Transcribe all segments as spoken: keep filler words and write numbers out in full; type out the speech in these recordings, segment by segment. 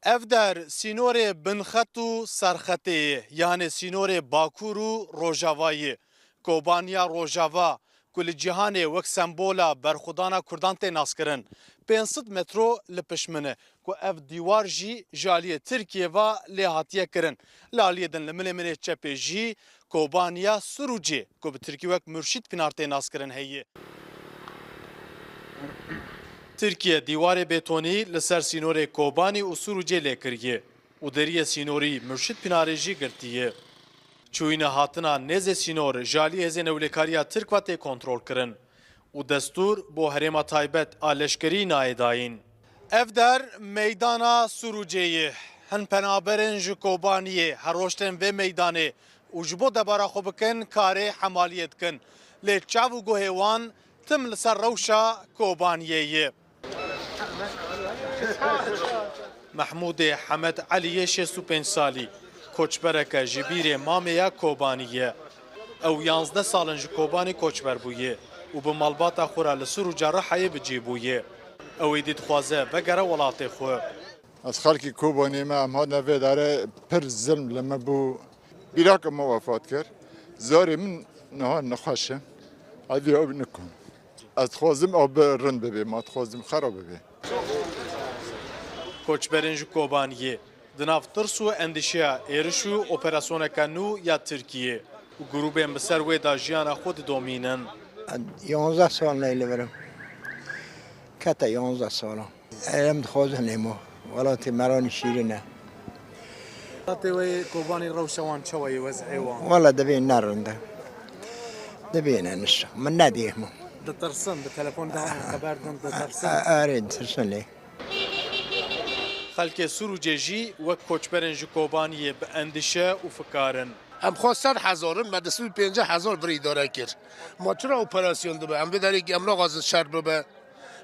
Ev der sînorê binxet û serxetê ye, yanê sînorê Bakur û Rojava ye. Kobaniya Rojava, ku li cîhanê wek sembola berxwedana Kurdan tê naskirin, pênc sed metro li pişt min e, ku ev dîwar jî ji aliyê Tirkiyê ve lê hatiye kirin. Li aliyê din li milê min ê çepê jî Kobaniya Surucê, ku bi tirkî wek Murşîd Pinar tê naskirin, heye. Tirkiye dîwarê betonî li ser sînorê Kobanî û Surucê lê kiriye û deriyê sînorî Murşîd Pinarê jî girtiye. Çûyîne hatina nêzê sînor ji alî hêzên ewlekariya Tirk ve tê kontrolkirin û destûr bo herêma taybet a leşkerî nayê dayîn. Ev der meydana Surucê ye. Hin penaberên ji Kobaniyê her roj tên vê meydanê û ji bo debara xwe bikin karê hemaliyê dikin. Lê çav û guhê wan tim li ser rewşa Kobaniyê ye. Mehmûdê Hemed Elî yê şêst û pênc salî, koçbereke ji bîrê mamê ya Kobanî ye. Ew yanzdeh sal in ji Kobanî koçber bûye û bi malbata xwe re li Suruca Rihayê bi cî bûye. Ew êdî dixwaze vegere welatê xwe. Ez xelkî Kobanê me, em hatine vê derê, pir zilm li me bû. Bîraka me wefat kir. Zarê min niha nexweş e. Evî ew nikum. Ez dixwazim ew bi rind bibe, ma dixwazim xera bibe. Koçberên ji Kobaniyê di nav tirs û endîşeya êriş û operasyoneke nû ya Tirkiyê û grûbên bi ser wê de jiyana xwe didomînin. Yanzdeh sal ney li vir im. Kete yanzdeh sal. Em dixwazin êmo. Welatê me ranî şîrîn e. Welatê wê Kobanî rewşa wan çawa ye, wez'ê wan? Wela divê ne rind e. Divê ne nişa. Min nedî êmo. Ditirsin, bi telefon de xeber din, ditirsin. A-, a-, arê ditirsin lê. Xelkê Surucê jî wek koçberên ji Kobaniyê bi endîşe û fikar in. Em xwe sed hezar in, me du sed û pêncî hezar vir îdare kir. Ma çira operasyon dibe? Em vê derê em naxwazin şer bibe.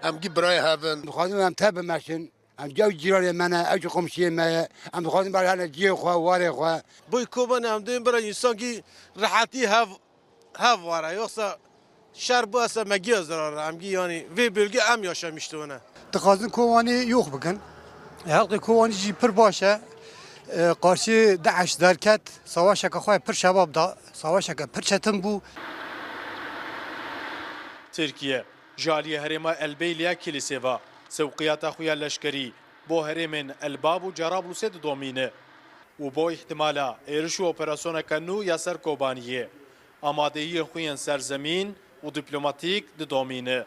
Em gî birayê hev in. Dixwazin em tev bimeşin. Em cî ew cîranê me ne, ew jî komşiyê me ye. Em dixwazin ber hene ciyê xwe, warê xwe. Boy Kobanê em dibên bira însankî rehetî hev, hev ware. Yoksa şer bu ese me giya zirara. Em gî yanî vê bölge em yaşamıştı ona. Dixwazin Kobanî yox bikin. Xelkê Kobanî jî pir baş e. E, qarşî DAIŞ derket, savaşeke xwe pir şebab da, savaşeke pir çetin bû. Tirkiye, ji aliyê herêma Elbeyliya Kilîsê ve, sewqiyata xwe ya leşkerî bo herêmên Elbab û Cerablusê didomîne û bo îhtimala êriş û operasyoneke nû ya ser Kobaniyê, amadeyiyên xwe yên serzemîn û dîplomatîk didomîne.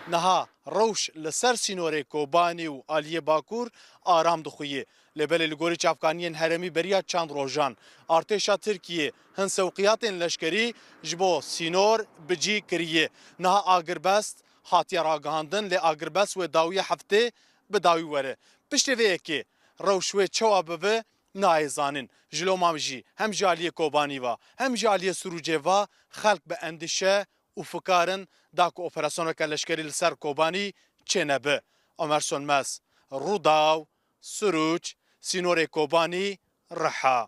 Niha rewş li ser sînorê Kobanî û aliyê Bakur aram dixuye. Lê belê li gorî çavkaniyên herêmî beriya çend rojan artêşa Tirkiyê hin sewqiyatên leşkerî ji bo sînor bi cî kiriye. Niha agirbest hatiye ragihandin, lê agirbest wê dawiya heftê bi dawî were. Piştê vê yekê rewş wê çawa bibe nayê zanîn. Ji loma jî hem ji aliyê Kobanî ve hem ji aliyê Sirûcê ve xelk bi endîşe û fikar in da ku operasyoneke leşkerî li ser Kobanî çênebe. Omer Sönmez, Rûdaw, Sirûc, sînorê Kobanî, Riha.